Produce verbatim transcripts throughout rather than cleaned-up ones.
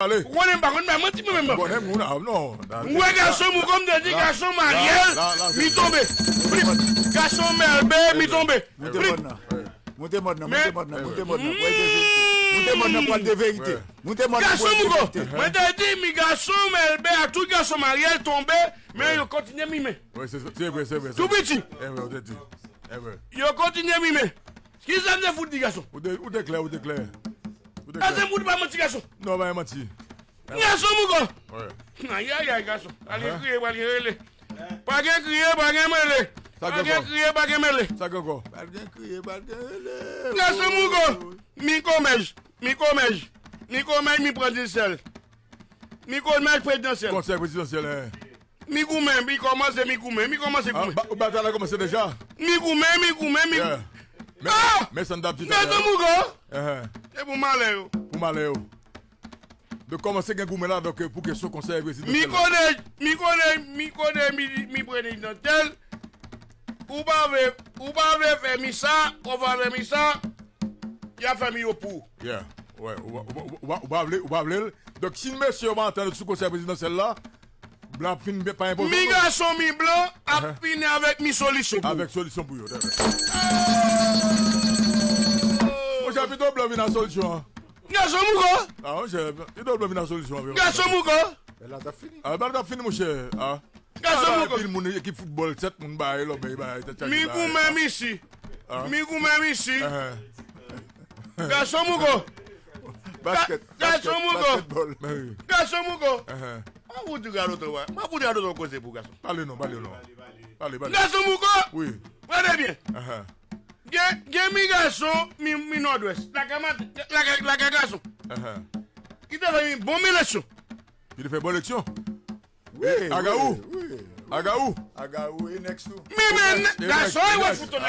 Ale. Ou konnen m pa konn bay manti mwen menm. Ou konnen moun a non. Ou wè gason mou kòm te di gason Maryèl, mi tonbe. Flip. Gason Mèlbe, mi tonbe. Moute mòn nan. Moute mòn nan, moute mòn nan, moute mòn nan. Moute mòn nan pral de verite. Moute mòn nan pral de verite. Gason mou kò. Mwen te di mi gason Mèlbe ak tout gason Maryèl tonbe, men yo kontinye mimen. Wi, se vre, se vre. Tou piti. E vre, ou te di. E vre. Yo kontinye mimen. Kisa m te fout di gason? Ou te, ou te klè, ou te klè. Ou te klè. Èske m fout pa manti gason? Non, pa manti. Gason mou kò. Ayayay gason. Pral gen kriye, pral gen rele. Pa gen kriye, pa gen mele. Pa gen kriye, pa gen mele. Sa gen ankò? Pral gen kriye, pral gen rele. Gason mou kò. Mi komèj, mi komèj. Mi komèj, mi prezidansyèl. Mi komèj prezidansyèl. Konsèy prezidansyèl, en. Mi goumen, mi kòmanse, mi goumen, mi kòmanse goumen. Batay la kòmanse deja. Mi goumen, mi goumen, mi goumen. Men, men sa n t ap di talè. Gason mou kò. Se pou malè yo. Pou malè yo. Donk, kòmanse gen goumen la, donk, pou kesyon konsèy prezidansyèl la. Mi konnen, mi konnen, mi konnen, mi, mi prezidansyèl. Ou pa vle, ou pa vle fè mi sa, ou pa vle mi sa, y ap fè mi yo pou ou. Yeah. Wè, ou pa vle, ou pa vle l. Donk, si mesye yo pa antann sou konsèy prezidansyèl la, blan ap fin pa enpoze nou. Mi gason, mi blan ap vini avèk mi solisyon pou ou. Avèk solisyon pou yo. Monchè, pito blan vin ak solisyon an. Gason mou kò. A, monchè, pito blan vin ak solisyon an. Gason mou kò. Bèl la t ap fini. A, bèl la t ap fini, monchè. A. Gason mou kò. Pil moun, ekip foutbòl, sèt moun bay lòbèy, bay tèt chaje. Mi goumen, mi si. Mi goumen, mi si. Gason mou kò. Basket, basket, basketball. Gason mou kò. Mwen fout radote, wè. Mwen fout radote koze pou gason. Pale non, pale non. Pale, pale. Gason mou kò. Wi. Tande byen. Gen, gen mi gason, mi, mi nòdwès. Lakay mat-, lakay, lakay gason. Ki te fè yon bon eleksyon. Ki te fè bon eleksyon. Wi, Agawou. Wi, wi. Agawou. Agawou e Nex tou. Mi men gason e wè fout la.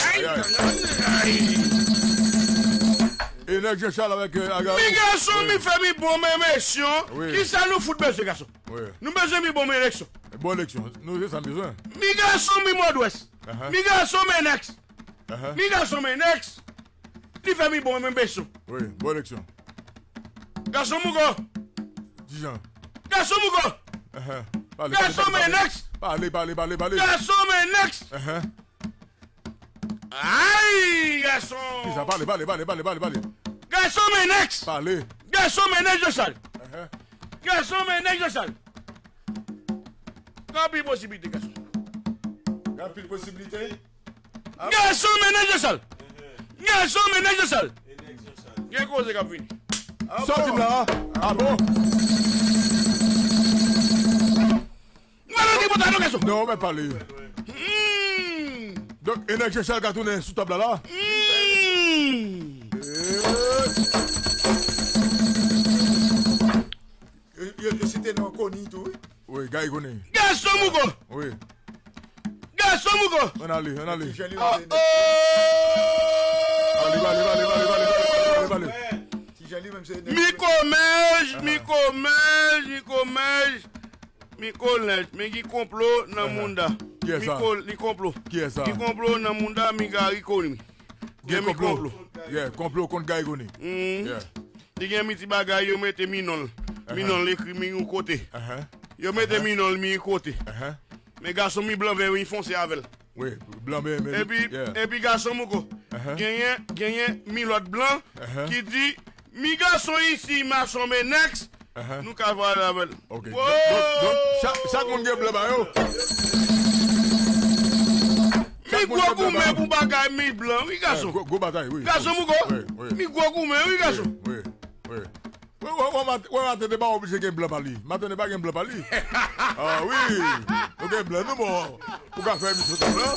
E Nex Jean Charles avèk, euh, Agawou. Mi gason, mi fè mi bon eleksyon. Wi. Kisa nou fout bezwen gason? Wi. Nou bezwen mi bon eleksyon. Bon eleksyon. Nou se sa n bezwen. Mi gason, mi nòdwès. Mi gason, mi Nex. Mi gason, mi Nex. Li fè mi bon eleksyon. Wi, bon eleksyon. Gason mou kò. Dijan. Gason mou kò. Gason, mi Nex. Pale, pale, pale, pale. Gason, mi Nex. Ay, gason. Kisa, pale, pale, pale. Gason, mi Nex. Pale. Gason, mi Nex Jean Charles. Gason, mi Nex Jean Charles. Gen anpil posiblite, gason. Gen anpil posiblite. Gason, mi Nex Jean Charles. Gason, mi Nex Jean Charles. Gen koze k ap vini. Sòti m la. A bon? Mwen nan ki pòta non, gason. Non, mwen pale. Donk, e Nex Jean Charles ka tounen sou tab la la. Yo, yo, yo site non Koni tou, wi. Wi, Guy Koni. Gason mou kò. Wi. Gason mou kò. Ann ale, ann ale. Ti Jan li menm se Nex. Mi komèj, mi komèj, mi komèj. Mi kolèj, mi gen konplo nan mounda. Kiyès sa? Mi konplo. Kiyès sa? Mi konplo nan mounda, mi Gary Koni. Gen konplo. Yeah, konplo kont Gary Koni. Li gen mi ti bagay, yo mete mi non l. Mi non l ekri mi yon kote. Yo mete mi non l mi yon kote. Men gason mi blan vè mi fonse avè l. Wi, blan men, men. Epi, epi gason mou kò. Genyen, genyen mi lòt blan ki di, mi gason isi, mason men Nex, nou ka vwale avè l. Ok. Donk, donk, donk, chak, chak moun gen blan pa yo. Mi gwo goumen pou bagay mi blan, wi, gason. Gwo, gwo batay, wi. Gason mou kò. Wi, wi. Mi gwo goumen, wi, gason. Wi, wi, wi. Wè, wè, wè, Mat-, wè, Maten de pa oblije gen blan pa li. Maten de pa gen blan pa li. Ah wi, nou gen blan nou bon. Ou ka fè emisyon sa blan.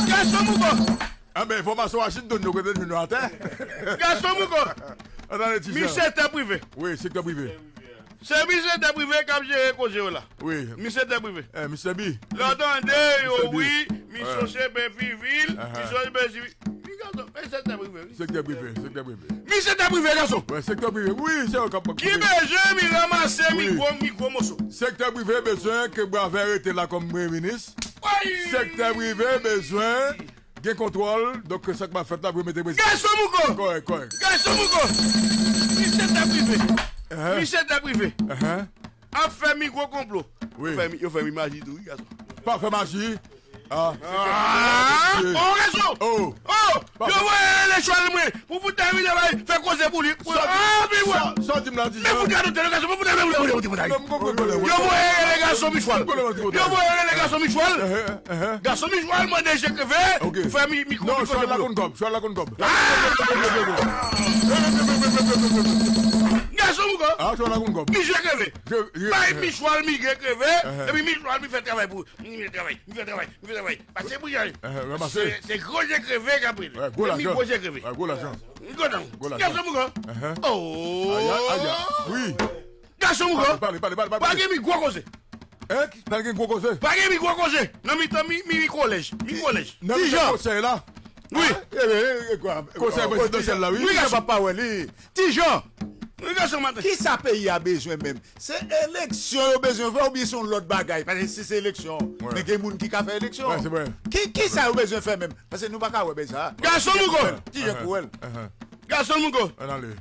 Gason mou kò. Anben, enfòmasyon Washington yo kote nou atè. Gason mou kò. Ann ale ti jan. Mi sektè prive. Wi, sektè prive. Se mi sektè prive k ap jere koze yo la. Wi. Mi sektè prive. Eh, Mister B. Lè w tande yo, wi, mi sonje Benpivil, mi sonje Benpivil. Mi gason, men sektè prive, wi. Sektè prive, sektè prive. Mi sektè prive, gason. Wi, sektè prive, wi, se yo k ap. Ki bezwen mi ranmase mi gwo, mi gwo moso. Sektè prive bezwen ke Bravè rete la kòm premye minis. Sektè prive bezwen gen kontwòl, donk sa k ap fèt la pou yo mete prezidan. Gason mou kò. Kòrèk, kòrèk. Gason mou kò. Mi Misye tè prive. Ap fè mi gwo konplo. Yo fè mi, yo fè mi maji tou, wi, gason. Pa fè maji. Ah. Oh, gason. Oh. Oh, yo voye rele chwal mwen. Pou fout ta vin travay, fè koze pou li. Ah, pi wè. Sa di m la, di. Men fout gade tele, gason, men fout gade tele, gason, men fout gade tele. Yo voye rele gason mi chwal. Yo voye rele gason mi chwal. Gason mi chwal mande je kreve. Fè mi, mi konn koze pou yo. Chwal la konn kòb, chwal la konn kòb. Gason mi konn kòb. Ah, chwal la konn kòb. Mi je kreve. Bay mi chwal mi je kreve. Epi mi chwal mi fè travay pou. Mi fè travay, mi fè travay, mi fè travay. Pase pou y ale. Se, se gwo je kreve k ap rele. Gwo lajan. Gwo lajan. Gason mougon. Oh. Aya, aya. Wi. Gason mougon. Pale, pale, pale, pale. Pa gen mi gwo koze. Hein? Pa gen gwo koze. Pa gen mi gwo koze. Nan mitan mi, mi, mi kolèj. Mi kolèj. Nan mitan konsèy la. Wi. Konsèy prezidansyèl la, wi. Wi, gason. Papa wè li. Ti Jan. Wi, gason maten. Kisa peyi a bezwen menm? Se eleksyon yo bezwen fè oubyen se yon lòt bagay? Paske si se eleksyon, men gen moun ki ka fè eleksyon. Ki, kisa yo bezwen fè menm? Paske nou pa ka wè bagay sa. Gason mougon. Ti Jan pou wè l. Gason mougon. Ann ale.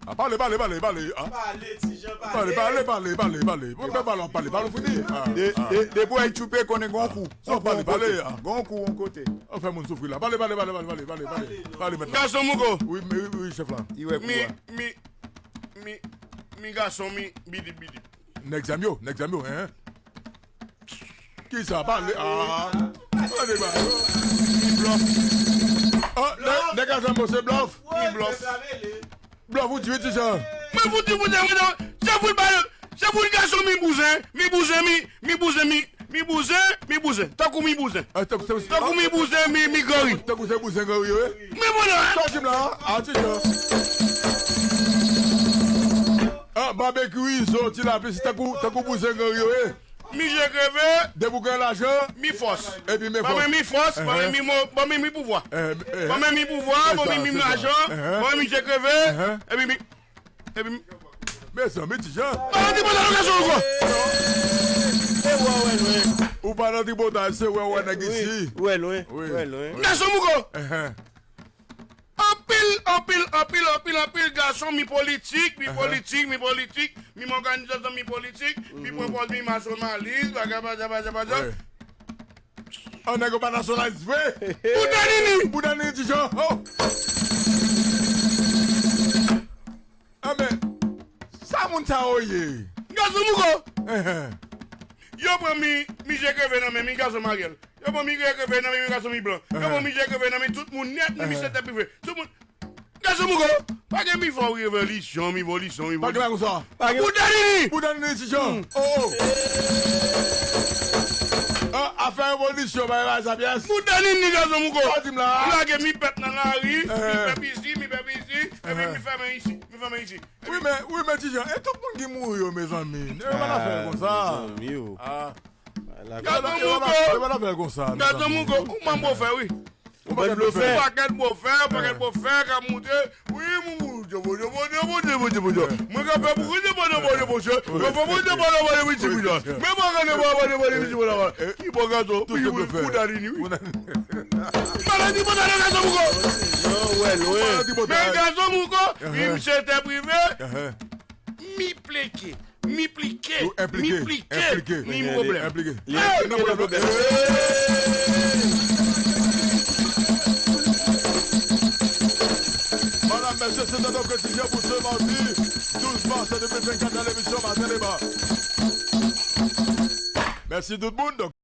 Ah, pale, pale, pale, pale. Pale, Ti Jan, pale. Pale, pale, pale, pale, pale. Mwen pa pale, pale, pale, fini. De, de, depi w ap tchoupe, konnen gon kou. Gon kou yon kote. Gon kou yon kote. Ou fè moun soufri la. Pale, pale, pale, pale, pale, pale, pale. Pale mentnan. Gason mougon. Wi, wi, wi, chèf la. Li wè kou a. Mi, mi, mi gason, mi bidip, bidip. Nèg zam yo, nèg zam yo, hein. Kisa pale? Ah. Pale ba yo. Mi blòf. Oh, nèg, nèg a zam yo se blòf. Mi blòf. Blòf ou di wi, Ti Jan. Mwen fouti, fouti, fouti. Se pou l pale. Se pou l gason mi bouzen, mi bouzen, mi, mi bouzen, mi, mi bouzen, mi bouzen. Tankou mi bouzen. Tankou mi bouzen, mi, mi granri. Tankou se bouzen granri yo ye. Men bon la. Sa w di m la, a, Ti Jan. Ah, babekyou, izo, ti lapli, se tankou, tankou bouzen granri yo ye. Mi je kreve. Depi w gen lajan. Mi fòs. Epi men fòs. Ban mwen mi fòs, ban mwen mi mo, ban mwen mi pouvwa. Ban mwen mi pouvwa, ban mwen mi lajan, ban mwen mi je kreve. Epi mi, epi mi. Mezanmi, Ti Jan. Ban mwen ti pòta nan gason ankò. E wè, wè lwen. Ou pa nan tripotay, se wè, wè nèg isi. Wè lwen, wè lwen. Gason mougon. Anpil, anpil, anpil, anpil, anpil gason, mi politik, mi politik, mi politik, mi òganizasyon, mi politik, mi pran pòz, mi nasyonalis, bagay, bagay, bagay, bagay. An nèg yo pa nasyonalis vre. Bouda nini. Bouda nini, Ti Jan. Oh. Anben, sa moun sa yo ye? Gason mougon. Yo pran mi, mi je kreve nan men mi gason Maryèl. Yo pran mi je kreve nan men mi gason mi blan. Yo pran mi je kreve nan men tout moun nèt, mi se tèt prive. Tout moun. Gason mougon. Pa gen mi fò revolisyon, mi volisyon, mi volisyon. Pa gen bagay konsa. Pa gen. Bouda nini. Bouda nini, Ti Jan. Oh, oh. Ah, afè revolisyon, pa gen bagay sa pyès. Bouda nini, gason mougon. Sa w di m la. Lage mi pèp nan lari, mi pèp isi, mi pèp isi, epi mi fèmen isi, mi fèmen isi. Wi, men, wi, men Ti Jan, e tout moun ki mouri yo, mezanmi. Yo pa nan fè konsa. Mezanmi, oh. Ah. Gason mougon. Yo pa nan fè konsa. Gason mougon, ou manbo fè, wi. Ou pakèt bofè. Ou pakèt bofè, ou pakèt bofè, k ap moute. Wi, moumou, djobo, djobo, djobo, djobo, djobo, djobo. Mwen ka fè pou djobo, djobo, djobo, djobo, djobo, djobo, djobo, djobo, djobo, djobo, djobo. Mwen pa ka djobo, djobo, djobo, djobo, djobo. Ki bon gason? Wi, wi, bouda nini, wi. Maladi, bouda nini, gason mougon. Yo, wè, lwen. Men gason mougon, wi, misye tè prive. Mi pleke, mi plike, mi plike, mi pwoblèm. Enplike. Madanm, mesye, se te donk Ti Jan pou se madi douz mas de mil vennkat nan lemisyon Maten Deba. Mèsi tout moun. Donk,